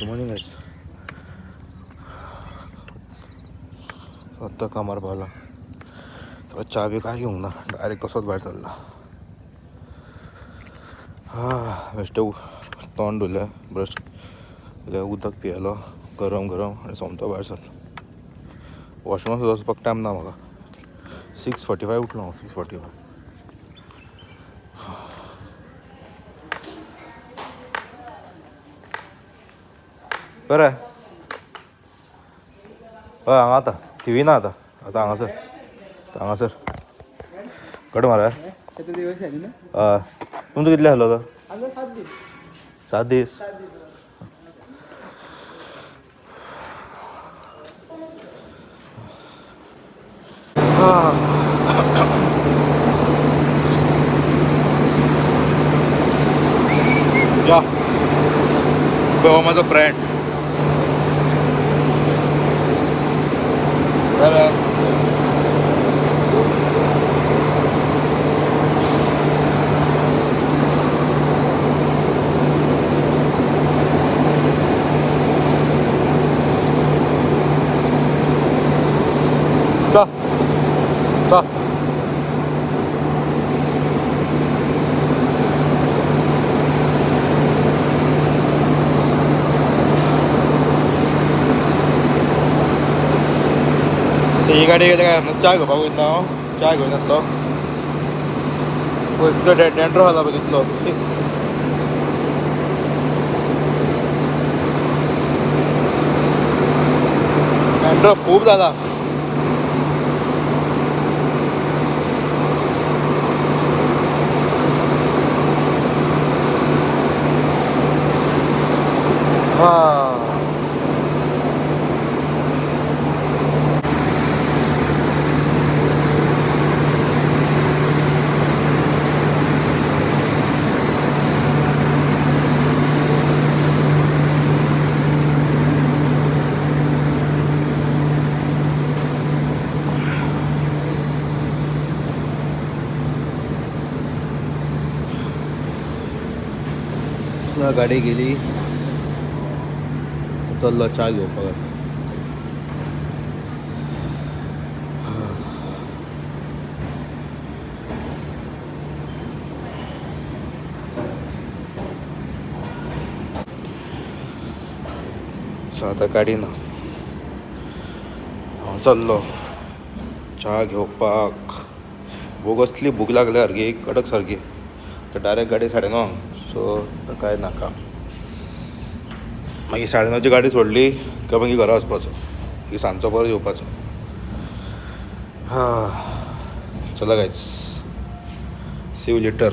Good morning guys. आत्तां कामार पावला. च्या बी काय घेवंक ना, डायरेक्ट तसोच भायर सरला. हा, बेश्टें तोंड धुलें, ब्रश केलें, उदक पियेलो गरम गरम आनी सोमतो भायर सरलो. वॉशरूमान सुद्दां वचपाक टायम ना म्हाका. 6:45 उठलो हांव, 6:45. बरें हय, हांगा आतां थिवी ना, आतां आतां हांगासर हांगासर कट मार. हय, तुमचो कितले आसलो तो? 7 दीस. या हो माझो फ्रेंड. बरें, चल चल. ही गाडी गेली काय च्या घेवपाक वयता हांव, च्या घेवन येतलो. पळय कितलो डॅन्ड्रफ जाला पळय तितलो. डॅन्ड्रफ खूब जाला. हा, गाडी गेली, चल्लो च्या घेवपाक. सो आतां गाडी ना, हांव चल्लो च्या घेवपाक. भूक असली भूक लागल्या सारकी, कडक सारकी. तर डायरेक्ट गाडी 9:30, सो काय नाका. मागीर 9:30ची गाडी सोडली काय मागीर घरा वचपाचो, मागीर सांजचो परत येवपाचो. हा, चला गायज, सी you later.